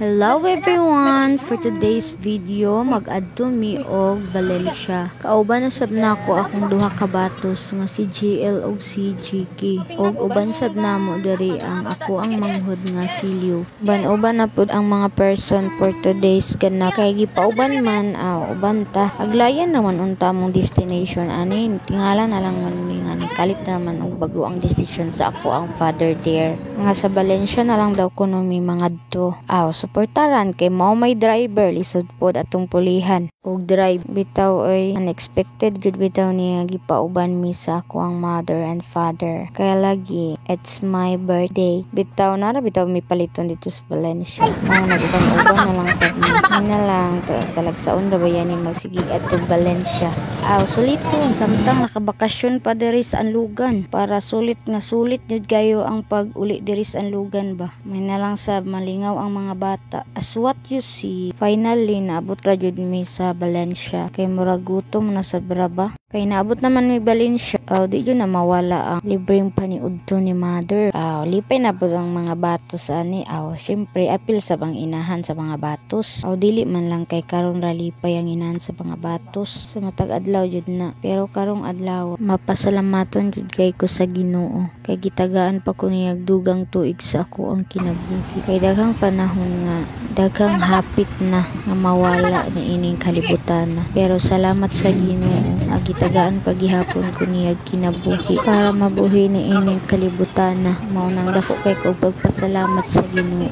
Hello everyone! For today's video, mag-adto mi og Valencia. Kauban na sab nako akong duha ka batos nga si JL ug si GK. Ug uban sab namo diri ang ako ang manghod nga si Liu. Uban-uban na pud ang mga person for today's ganap. Kay gipauban man, ah, uban ta. Aglayan naman unta among destination ani. Tingala na lang man mi nga nikalit naman og bago ang desisyon sa ako ang father there. Nga sa Valencia na lang daw kuno mi mangadto. Aw, suportaran kay mao may driver, lisod pod atong pulihan og drive. Bitaw oy, unexpected gud bitaw niya gipauban mi sa ako ang mother and father. Kaya lagi it's my birthday. Bitaw nara bitaw mi paliton dito sa Valencia. Mao nag-uban-uban na lang sad mi. Yun na lang talagsaon ra ba yani magsigig adto Valencia. Aw, suliton samtang nakabakasyon pa diri sa Anlugan para sulit nga sulit jud kayo ang pag-uli diri sa Anlugan ba. May na lang sa malingaw ang mga bata. As what you see, finally naabot ra jud mi sa Valencia. Kay murag gutom na sa ba. Kay naabot naman mi Valencia, aw, di jud na mawala ang libreng paniudto ni mother. Aw, lipay na pud ang mga batos ani. Aw, syempre apil sa bang inahan sa mga batos. Aw, dili man lang kay karon ra lipay ang inahan sa mga batos. Sa matag adlaw jud na. Pero karong adlaw, mapasalamaton jud kay ko sa Ginoo. Kay gitagaan pa ko niya dugang tuig sa ako ang kinabuhi. Kay daghang panahon nga daghang hapit na nga mawala ni ining kalibutan. Pero salamat sa Ginoo, nga gitagaan pa gihapon ko niya kinabuhi para mabuhi ni ining kalibutan. Mao nang dako kay ko pagpasalamat sa Ginoo.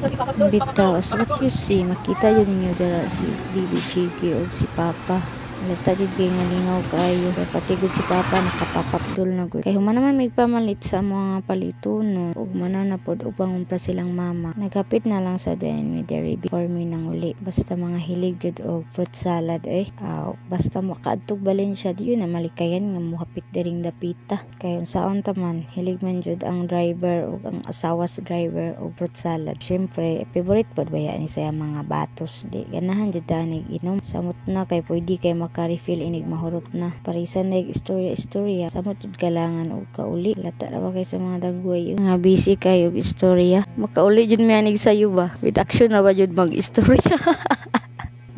Bitaw, as what you see, makita jud ninyo dira si Bibi Chiki ug si Papa. Lata jud kay nga lingaw kaayo. Kay pati gud si Papa nakapapapdol na gud. Kay human naman may pamalit sa mga palitono ug mana na pod upang umpra silang mama. Naghapit na lang sa dayon mi diri before mi nanguli. Basta mga hilig jud og fruit salad eh. Aw, basta makaadtog Valencia, di yun na malikayan nga muhapit diring dapita. Kay unsaon ta man, hilig man jud ang driver ug ang asawa sa driver og fruit salad. Syempre, favorite pod baya ni sa mga batos. Di ganahan jud tanig inom. Samot na kay pwede kay maka-refill inig mahurot na. Parisan na istorya istorya. Samot jud kalangan og kauli. Lata ra ba kay sa mga dagway nga busy kayo og istorya. Makauli jud mi anig sayo ba. With action na ba jud mag-istorya.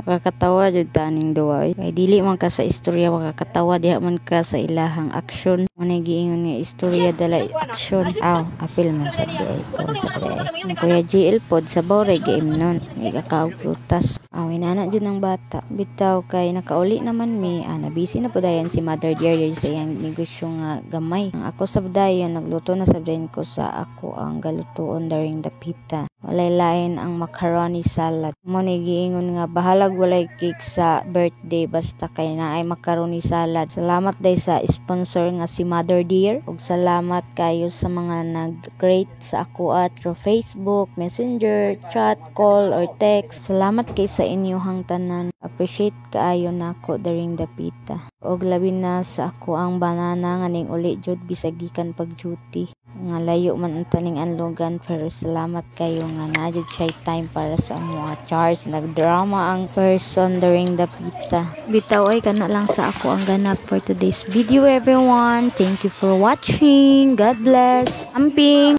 Makakatawa jud taning duwa. Kay dili man ka sa istorya makakatawa, diha man ka sa ilahang action. Mo na giingon nga istorya dala action. Aw, apil man sa di ay kon sa di ay. Ang Kuya JL pod sabaw ra giimnon. Igakaog prutas. Aw, inana jud ang bata. Bitaw kay nakauli naman mi, ah, nabisi na po dayon si Mother Dear sa iyang negosyo nga gamay. Ang ako sab dayon nagluto na sab dayon ko sa ako ang galutoon during dapita. Walay lain ang macaroni salad. Mo ni giingon nga bahalag walay cake sa birthday basta kay naay macaroni salad. Salamat day sa sponsor nga si Mother Dear ug salamat kayo sa mga nag-greet sa ako at through Facebook, Messenger, chat, call or text. Salamat kay sa inyohang tanan. Appreciate kaayo nako during dapita. Og labi na sa ako ang banana nga ning uli jud bisag gikan pag duty. Nga layo man ang taning anlogan pero salamat kayo nga naa jud siya time para sa amoa. Charge, nagdrama ang person during dapita. Bitaw ay kana lang sa ako ang ganap for today's video, everyone. Thank you for watching. God bless. Amping!